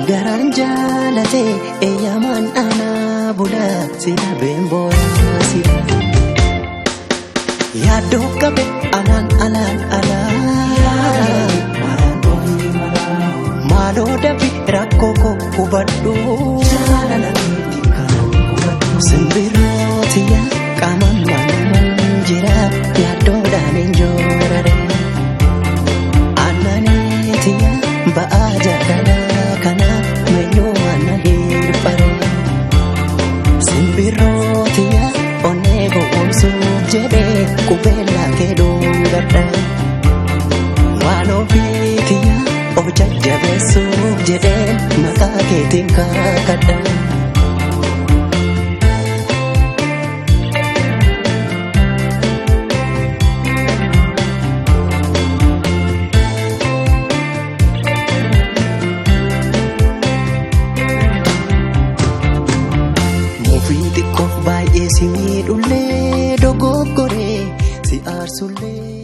Garaan jaalate eeyyamaan aanaa bula si dhabeen booraa si yaaddoo qabe alaan alaan alaan maaloo dafi rakkoo koo hubadhu simbirrootiyya qaamaan maalumaan jira yaaddoodhaan hin joorare aannaniitiyya ba'aa jaalalaa kana meenyumaan na hirphare simbirrootiyya onnee gowwoomsuuf jedhee qubeellaa kee dhungadha waan ofiitiyya of jajjabeessuuf jedhee maqaa keetiin kakadha. Mufii xiqqoof baay'ee si miidhullee dogoggoree si aarsullee.